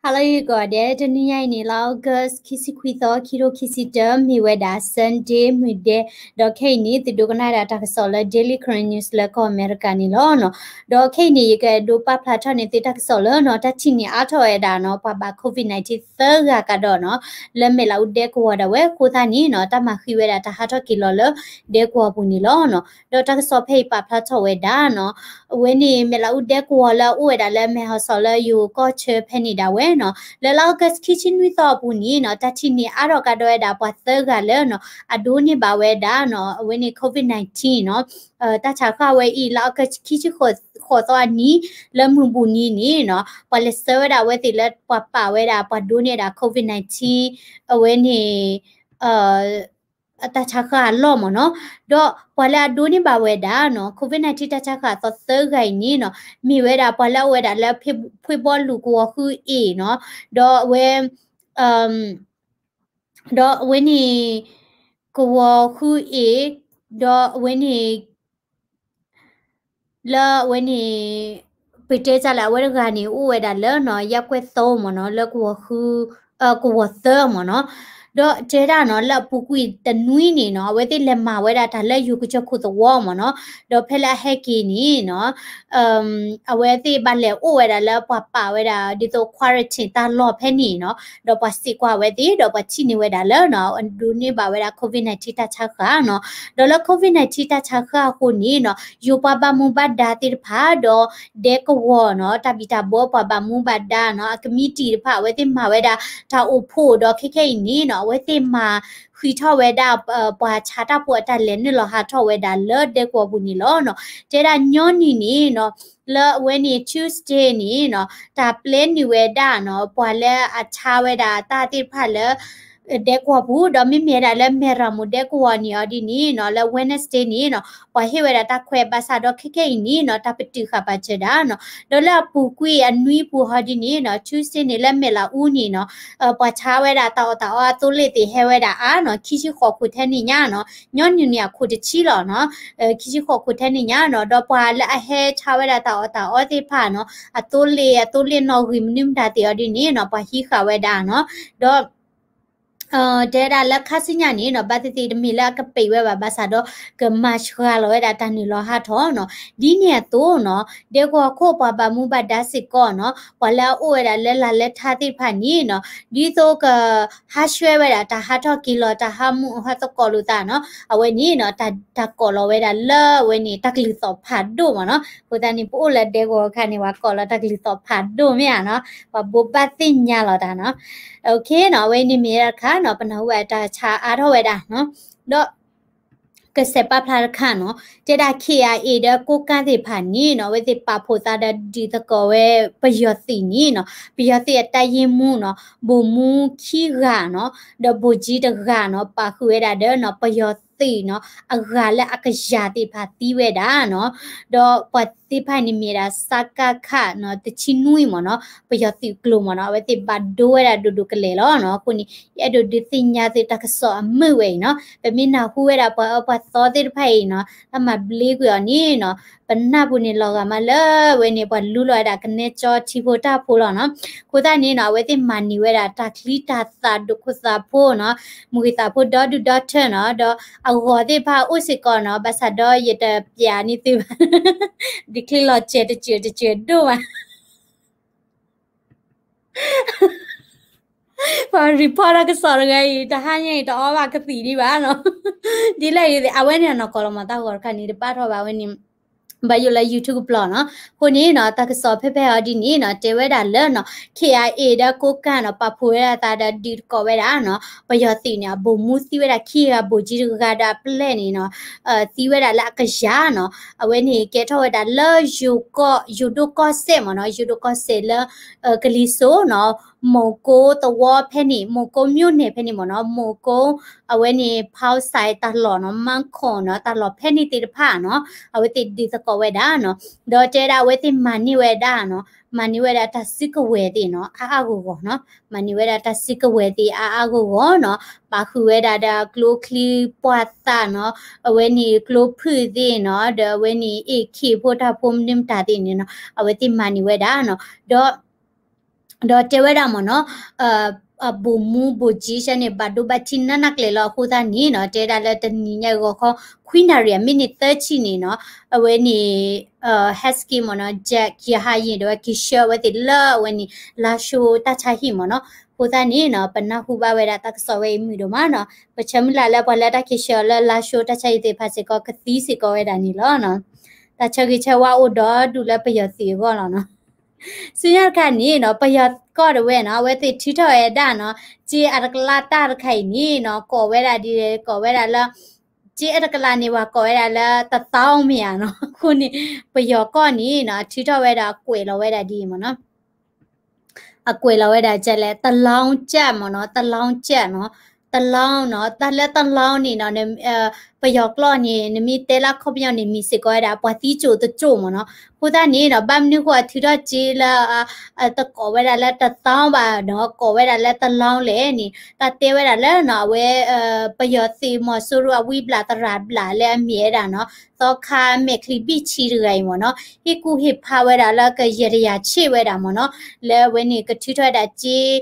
ဟါလၢဂ့ၤကိးဂၤဒဲး, တနံၤညါအံၤန့ၣ် လါ August ခံဆံခွံသီ ခံထိခံဆံတၢ မ့ၢ်ဝဲဒၣ် Sunday မုၢ်ဒဲး, ဒီးခဲအံၤန့ၣ် သုဒိကနၣ်ဒၣ်တၢ်ကစီၣ်လၢ Daily Karen News လၢကီၢ်အမဲရကၤန့ၣ်လီၤနီၤ. ဒီးခဲအံၤန့ၣ် ယကဒိးပာ်ဖျါထီၣ်န့ၢ်သုတၢ်ကစီၣ်လၢနီၤ တၢ်ထံၣ်န့ၢ်အါထီၣ်ဝဲဒၣ်နီၤ ပှၤဘၣ် COVID nineteen သၢဂၤကဒီးနီၤ လၢမဲာ်လးအူဒဲကဝီၤဒၣ်ဝဲ အဃိသတးန့ၣ်နီၤ တၢ်မၤဃံးဝဲဒၣ်တၢ်ဟးထီၣ်က့ၤလီၤလၢဒဲကဝီၤပူၤန့ၣ်လီၤနီၤ. ဒီးတၢ်ကစီၣ်ဖဲအံၤပာ်ဖျါထီၣ်ဝဲဒၣ်နီၤ အဝဲန့ၣ် မဲာ်လးအူဒဲကဝီၤလၢအအိၣ်ဝဲဒၣ်လၢမဲာ်ဟီၣ်စီၤလၢယိၤကီၢ်ဆၢဖဲန့ၣ်ဒၣ်ဝဲနီၤ လၢလါ August ခံဆံနွံသီအပူၤန့ၣ်နီၤ တၢ်ထံၣ်န့ၢ်အါထီၣ်ကဒီးဝဲဒၣ်ပှၤသၢဂၤလၢနီၤ အဒိးန့ၢ်ဘၣ်ဝဲဒၣ်နီၤ အဝဲန့ၣ် COVID nineteen နီၤ တၢ်ဆါဃၢ်ဝဲအံၤ လါ August ခံဆံဃိးသီအနံၤ လၢမုၢ်ဘူၣ်နံၤန့ၣ်နီၤ ပှၤလဲၤဆှၢဝဲဒၣ်အဝဲသ့ၣ်လၢပှၤပာ်ဝဲဒၣ် ပှၤဒိးန့ၢ်ဒၣ် COVID nineteen အဝဲန့ၣ် တၢ်ဆါဃၢ်အလီၢ်မ့ၢ်နီၤ. ဒီးပှၤလၢအဒိးန့ၢ်ဘၣ်ဝဲဒၣ်နီၤ COVID nineteen တၢ်ဆါဃၢ်အသီသၢဂၤအံၤန့ၣ်နီၤ မ့ၢ်ဝဲဒၣ်ပှၤလၢအအိၣ်ဝဲဒၣ်လၢ ဖှ့ဘီလူၤကဝီၤဃုအ့ၣ်နီၤ ဒီးအဝဲ ဒီးအဝဲန့ၣ် ကဝီၤဃုအ့ၣ် ဒီးအဝဲန့ၣ် လၢအဝဲန့ၣ် ပတဲတၢ်လၢအဝဲတဂၤန့ၣ် အိၣ်ဝဲဒၣ်လၢနီၤ ယဲၢ်ကွဲၢ်သီမ့ၢ်နီၤ လၢကဝီၤဃု ကဝီၤသၢမ့ၢ်နီၤ. ဒီးတဲဒၣ်နီၤ လၢအပူၤကွံာ်တနွံန့ၣ်နီၤ အဝဲသ့ၣ်လဲၤမၤဝဲဒၣ်တၢ်လၢယိၤကစၢၢ်ခိၣ်သဝီမ့ၢ်နီၤ. ဒီးဖဲလၢအဟဲက့ၤန့ၣ်နီၤ အဝဲသ့ၣ်ဘၣ်လဲၤအိၣ်ဝဲဒၣ်လၢပှၤပာ်ဝဲဒၣ် ဒ်သိး quarantine တၢ်လီၢ်ဖဲန့ၣ်နီၤ ဒီးပှၤစံးကွၢ်ဝဲသ့ၣ် ဒီးပှၤထံၣ်န့ၢ်ဝဲဒၣ်လၢနီၤ အဒိးန့ၢ်ဘၣ်ဝဲဒၣ် COVID nineteen တၢ်ဆါဃၢ်နီၤ. ဒီးလၢ COVID nineteen တၢ်ဆါဃၢ်အဃိန့ၣ်နီၤ ယိၤပှၤဘၣ်မူဘၣ်ဒါသ့ၣ်တဖၣ် ဒီးဒဲကဝီၤနီၤ တၢ်ဘံၣ်တၢ်ဘၢပှၤဘၣ်မူဘၣ်ဒါနီၤ အကမံးတံာ်တဖၣ် အဝဲသ့ၣ်မၤဝဲဒၣ်တၢ်အိၣ်ဖှိၣ် ဒီးခဲခဲအံၤန့ၣ်နီၤ အဝဲသ့ၣ်မၤဃံးထီၣ်ဝဲဒၣ် ပှၤဆါတၢ်ဖိအတၢ်လဲၤနုာ်လီၤဟးထီၣ်ဝဲဒၣ်လၢဒဲကဝီၤပူၤန့ၣ်လီၤနီၤ. တဲဒၣ်ညီနုၢ်န့ၣ်နီၤ လၢအဝဲန့ၣ် Tuesday န့ၣ်နီၤ တၢ်ပျဲနုာ်ဝဲဒၣ်နီၤ ပှၤလၢအဆါဝဲဒၣ်တၢ်သ့ၣ်တဖၣ်လၢ ဒဲကဝီၤပူၤ ဒီးမ့မ့ၢ်ဒၣ်လၢမဲၢ်ရမူၤဒဲကဝီၤန့ၣ်အီၤဒ်န့ၣ်နီၤ လၢ Wednesday န့ၣ်နီၤ ပှၤဟ့ၣ်ဝဲဒၣ်တၢ်ခွဲးဘၣ်ဆၣ်ဒီးခဲခဲအံၤန့ၣ်နီၤ တၢ်ပတုာ်ဃာ်ပာ်စၢၤဒၣ်နီၤ. ဒီးလၢအပူၤကွံာ်အနွံပူၤဟီဒ်န့ၣ်နီၤ Tuesday န့ၣ် လၢမဲၢ်လးအူန့ၣ်နီၤ ပှၤဆါဝဲဒၣ်တၢ်အီၣ်တၢ်အီအသိလ့ၣ်သ့ၣ်ဟဲဝဲဒၣ်အါနီၤ ခံဆံဃိးခိၣ်ထဲန့ၣ်ညါနီၤ ညီနုၢ်န့ၣ်အခိၣ်တဆံလီၤနီၤ ခံဆံဃိးခိၣ်ထဲန့ၣ်ညါနီၤ ဒီးပှၤလၢအဟဲဆါဝဲဒၣ်တၢ်အီၣ်တၢ်အီသ့ၣ်တဖၣ်နီၤ အသိလ့ၣ် အသိလ့ၣ်နီၣ်ဂံၢ်မနုၤမတၤသ့ၣ်အီၤဒ်န့ၣ်နီၤ ပှၤဟံးဃာ်ဝဲဒၣ်နီၤ ဒီး တဲဒၣ်လၢခါဆူညါန့ၣ်နီၤ ဘၣ်သ့ၣ်သ့ၣ်တမ့ၢ်လၢအကပံာ်ဝဲဘၣ် ဘၣ်ဆၣ်ဒီး ကမၤစှၤလီၤဝဲဒၣ်တၢ်နုာ်လီၤဟးထီၣ်နီၤ. ဒ်န့ၣ်အသိးနီၤ ဒဲကဝီၤခိၣ်ပှၤဘၣ်မူဘၣ်ဒါစ့ၢ်ကီးနီၤ ပှၤလၢအအိၣ်ဝဲဒၣ်လၢလာ်လၢထါသ့ၣ်တဖၣ်န့ၣ်နီၤ ဒ်သိးကဟးဆှဲးဝဲဒၣ်တၢ်ဟးထီၣ်က့ၤလီၤ တၢ်ဟးမူဟးသကိးလိာ်သးနီၤ အဝဲန့ၣ်နီၤ တၢ်ကိးလီၤဝဲဒၣ်လၢအဝဲန့ၣ် တၢ်ကလုၢ်သီၣ်ဖးဒိၣ်မ့ၢ်နီၤ. အဃိသတးန့ၣ် ပအိၣ်လၢဒဲကဝီၤအခါန့ၣ် ပှၤကိးလီၤတၢ်ကလုၢ်သီၣ်ဖးဒိၣ်မ့ၢ်ဧါနီၤ ပှၤဘိးဘၣ်သ့ၣ်ညါလီၤတၢ်နီၤ. အဝဲန့ၣ်မ့ၢ်တခါနီၤ ပနၢ်ဟူဘၣ်တၢ်ဆါအါထီၣ်ဝဲဒၣ်နီၤ ဒီး ကစဲးပာ်ဖျါတခါနီၤ တဲဒၣ် ခ့ၣ်အဲၣ်အဲၣ်ဒီးကိးကၣ်သ့ၣ်တဖၣ်န့ၣ်နီၤ အဝဲသ့ၣ်ပာ်ဖှိၣ်သးဒီးဒုးသကိးဝဲပယီၤသုးန့ၣ်နီၤ ပယီၤသုးအတၢ်ယ့မူနီၤ ဗိုလ်မှူးခံဂၤနီၤ ဒီးဗိုလ်ကြီးတဂၤနီၤ ပာ်ဃုာ်ဝဲဒၣ်ဒီးနီၤ ပယီၤသုးနီၤ အဂၤလၢအကယၤသ့ၣ်တဖၣ်သံဝဲဒၣ်နီၤ ဒီးပှၤသ့ၣ်တဖၣ်န့ၣ်မ့ၢ်ဒၣ် စကခ နီၤ တဆံနွံမ့ၢ်နီၤ ပယီၤသုးကျိၤမ့ၢ်နီၤ အဝဲသ့ၣ်ဘၣ်ဒိဝဲဒၣ်ဒိၣ်ဒိၣ်ကလဲာ်လီၤနီၤ. အဃိန့ၣ် ယအဲၣ်ဒိးဒုးသ့ၣ်ညါသုတၢ်ကစီၣ်အမုာ်ဝဲအံၤနီၤ ပမ့ၢ်နၢ်ဟူဝဲဒၣ်ပှၤအၢပှၤသီသ့ၣ်တဖၣ်အံၤနီၤ တၢ်မၤဘျ့ကွံာ်အီၤန့ၣ်နီၤ ပနၢ်ပူၤန့ၣ်လီၤဂာ်မးလၢဝဲန့ၣ် ပှၤလူလီၤဝဲဒၣ်ကနဲကၠီထံဖိတၢ်ဖိလီၤနီၤ. အဃိသတးန့ၣ်နီၤ အဝဲသ့ၣ်မၤန့ၢ်ဝဲဒၣ်တၢ်ချံတၢ်သၣ်ဒိၣ်ခိၣ်သၣ်ဖိနီၤ မုၢ်ဂံၢ်သးဖိဒီဒူၣ်ဒီထၢနီၤ ဒီးအဂီၤသ့ၣ်တဖၣ်အိၣ်စ့ၢ်ကီးနီၤ ဘၣ်ဆၣ်ဒီးယတပျးန့ၢ်သုဘၣ် ဒ်ချံလီၤစဲးတစၢးတစၢးဒိၣ်မး ပှၤ report တၢ်ကစီၣ်တဂၤအံၤ တဟါညါအံၤ တအီဘၣ်ကသံၣ်ဒံးဘၣ်နီၤ. ဒ်လဲၣ်ဂ့ၤ အဝဲန့ၣ်အနီၢ်ကီၢ်လီၤမး တၢ်ဂီၤတခါန့ၣ် တပာ်ထီၣ်ဘၣ်ဝဲန့ၣ် ဘၣ်ယိၣ်လၢ YouTube ကပျီနီၤ. အဃိန့ၣ်နီၤ တၢ်ကစီၣ်ဖဲဖဲအီၤဒ်န့ၣ်နီၤ တဲဝဲဒၣ်လၢနီၤ ခ့ၣ်အဲၣ်အဲၣ် ဒီးကိးကၣ်နီၤ ပာ်ဖှိၣ်ဝဲဒၣ်သးဒီးဒုးသကိးဝဲဒၣ်နီၤ ပယီၤသုးန့ၣ် အဗိုလ်မှူးသံဝဲဒၣ်ခံဂၤ ဗိုလ်ကြီးတဂၤဒီးအပျဲၢ်န့ၣ်နီၤ သံဝဲဒၣ်လၢအကယၤနီၤ. အဝဲန့ၣ်ကဲထီၣ်ဝဲဒၣ်လၢယိၤကီၢ် ယိၤဒိၣ်ကီၢ်စဲၣ်မ့ၢ်နီၤ ယိၤဒိၣ်ကီၢ်စဲၣ်လၢ ကလံၤစိးနီၤ မူးကိုးသဝီဖဲန့ၣ် မူးကိုးမြို့နယ်ဖဲန့ၣ်မ့ၢ်နီၤ မူးကိုး အဝဲန့ၣ် ဖီးဆိုင်တၢ်လီၢ်နီၤ မန်းခီနီၤ တၢ်လီၢ်ဖဲန့ၣ်သ့ၣ်တဖၣ်နီၤ အဝဲသ့ၣ်ဒုးသကိးဝဲဒၣ်နီၤ. ဒီးတဲဒၣ်အဝဲသ့ၣ်မၤန့ၢ်ဝဲဒၣ်နီၤ မၤန့ၢ်ဝဲဒၣ်တၢ်စုကဝဲၤသ့ၣ်နီၤ အါအါဂီၢ်ဂီၢ်နီၤ မၤန့ၢ်ဝဲဒၣ်တၢ်စုကဝဲၤသ့ၣ်အါအါဂီၢ်ဂီၢ်နီၤ ပာ်ဃုာ်ဝဲဒၣ်ဒီးကျိချံပှၢ်သၣ်နီၤ အဝဲန့ၣ်ကျိဖုၣ်သ့ၣ်နီၤ ဒီးအဝဲန့ၣ် AK ဖိတၢ်ဖိမနုၤမတၤသ့ၣ်န့ၣ်နီၤ အဝဲသ့ၣ်မၤန့ၢ်ဝဲဒၣ်နီၤ ဒီး ဒီးတဲဝဲဒၣ်မ့ၢ်နီၤ, ဗိုလ်မှူး ဗိုလ်ကြီး ဆၢန့ၣ် ဘၣ်ဒိဘၣ်ထံးနးနးကျဲၤလီၤအဃိသတးန့ၣ်နီၤ, တဲဒၣ်လၢတနံၤညါဂီၤခီ ခွံနၣ်ရံၣ် အမံးနံးသၢဆံန့ၣ်နီၤ, အဝဲန့ၣ် ဟဲစက့မ့ၢ်နီၤ, ယဟါယံၤ ဒီးဝဲက့ၤဆှၢအဝဲသ့ၣ်လၢအဝဲန့ၣ် လါရှိတၢ်ဆါဟံၣ်မ့ၢ်နီၤ. အဃိသတးန့ၣ်နီၤ ပနၢ်ဟူဘၣ်ဝဲဒၣ်တၢ်ကစီၣ်ဝဲအံၤမုာ်ဒိၣ်မးနီၤ, ပဆၢမုၢ်လၢ်လၢပှၤလၢတၢ်က့ၤဆှၢအီၤလၢလါရှိတၢ်ဆါဟံၣ်သ့ၣ်တဖၣ်စ့ၢ်ကီး ကသံစ့ၢ်ကီးဝဲဒၣ်န့ၣ်လီၤ. တၢ်ဆၢဂ့ၤဆၢဝါအိၣ်ဒီးဒူၣ်လၢပယီၤသုးအဂီၢ်လီၤနီၤ. ဆူညါတခါန့ၣ်နီၤ ပယီၤကီၢ်တဝဲနီၤ အဝဲသ့ၣ်ထုးထီၣ်ဝဲဒၣ်နီၤ, က့အတကလးတၢ်တခါအံၤန့ၣ်နီၤ ကိးဝဲဒၣ်ဒ်လဲၣ် ကိးဝဲဒၣ်လၢ က့အတကလးန့ၣ် ပှၤကိးဝဲဒၣ်လၢ တစ်သောင်း မ့ၢ်ဧါနီၤ. အဃိန့ၣ် ပယီၤကီၢ်န့ၣ်နီၤ အထုးထီၣ်ဝဲဒၣ်အကွဲးလီၤဝဲဒၣ်ဒ်အံၤမ့ၢ်နီၤ. အကွဲးလီၤဝဲဒၣ်ကလဲၣ် တစ်သောင်းကျပ် မ့ၢ်နီၤ, တစ်သောင်းကျပ် နီၤ, တစ်သောင်း နီၤ, တၢ်လၢ တစ်သောင်း န့ၣ်နီၤ ပယီၤကျိာ်န့ၣ် နမ့ၢ်တဲလၢအခီပညီန့ၣ် မ့ၢ်စ့ၢ်ကီးဝဲဒၣ် ပှၤသံကၠိတကၠိမ့ၢ်နီၤ. အဃိသတးန့ၣ်နီၤ ဘၣ်မနုၤဃိအထုးထီၣ်က့လၢ တကိးဝဲဒၣ်လၢ တစ်သောင်း ဘၣ်နီၤ ကိးဝဲဒၣ်လၢ တစ်သောင်း လဲၣ်န့ၣ် တၢ်တဲဝဲဒၣ်လၢနီၤ အဝဲ ပယီၤသုးမီၤစိရိၤအဝံဘျးသရၣ်ဘျးလၢအမ့ၢ်ဝဲဒၣ်နီၤ သီခါမဲာ်ချံဘံၣ်ဆံတဂၤအံၤမ့ၢ်နီၤ ဟ့ၣ်ကူၣ်ဟ့ၣ်ဖးဝဲဒၣ်လၢကယဲၢ်တယၤဆ့ၣ်ဝဲဒၣ်မ့ၢ်နီၤ လၢအဝဲန့ၣ်ကထုးထီၣ်ဝဲဒၣ်က့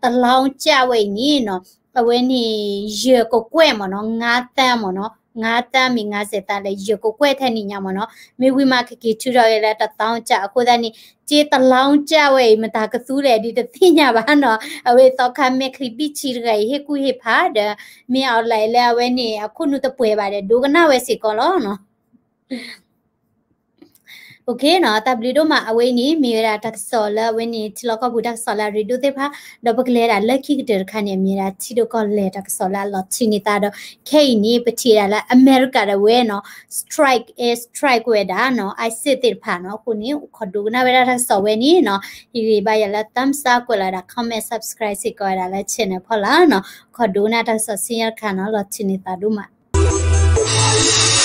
တစ်သောင်းကျပ် ဝဲအံၤန့ၣ်နီၤ အဝဲန့ၣ် ယဲၢ်ကကွဲၢ်မ့ၢ်နီၤ ငါးသန်း မ့ၢ်နီၤ ငါးသန်း မ့ၢ်ငါးဆယ်သန်း လဲၣ် ယဲၢ်ကကွဲၢ်ထဲန့ၣ်ညါမ့ၢ်နီၤ မ့ၢ်ဝံၤမးကက့ၤထုးထီၣ်က့ၤလၢ တစ်သောင်းကျပ် အဃိသတးန့ၣ် က့ တစ်သောင်းကျပ် ဝဲအံၤ မတၤကသူလဲၣ်ဒ်တသ့ၣ်ညါဘၣ်နီၤ အဝဲသီခါမဲာ်ချံဘံၣ်ဆံတဂၤအံၤ ဟ့ၣ်ကူၣ်ဟ့ၣ်ဖးဒီး မ့ၢ်အီၤလဲၣ်လၢအဝဲန့ၣ် အခိၣ်နူာ်တပှဲၤဘၣ်ဒီး ဒိကနၣ်ဝဲစ့ၢ်ကီးလီၤနီၤ. တၢ်ဘျုးဒိၣ်မး အဝဲအံၤန့ၣ် မ့ၢ်ဝဲဒၣ်တၢ်ကစီၣ်လၢအဝဲန့ၣ် ထံလီၢ်ကီၢ်ပူၤတၢ်ကစီၣ်လၢအရ့ဒိၣ်သ့ၣ်တဖၣ် ဒီးပကလဲၤဒၣ်လၢခံကတၢၢ်တခါန့ၣ် အမ့ၢ်ဝဲဒၣ်ထံဒိၣ်ကီၢ်လဲၢ်တၢ်ကစီၣ်လၢအလီၤထံးန့ၢ်သးဒီး ခဲအံၤန့ၣ် ပထံၣ်ဝဲဒၣ်လၢအမဲရကၤဒၣ်ဝဲနီၤ strike air strike ဝဲဒၣ်နီၤ ISIS သ့ၣ်တဖၣ်နီၤ အဃိန့ၣ် အိၣ်ခိးဒိကနၣ်ဝဲဒၣ်တၢ်ကစီၣ်ဝဲန့ၣ်နီၤ ဟ့ၣ်ဂံၢ်ဘါယၤလၢ thumbs up ကွဲးလီၤဝဲဒၣ် comment subscribe စ့ၢ်ကီးဝဲဒၣ်လၢ channel ဖီလာ်နီၤ အိၣ်ခိးဒိကနၣ်တၢ်ကစီၣ်ဆူညါတခါနီၤ လီၤထံးန့ၢ်သးဒိၣ်မး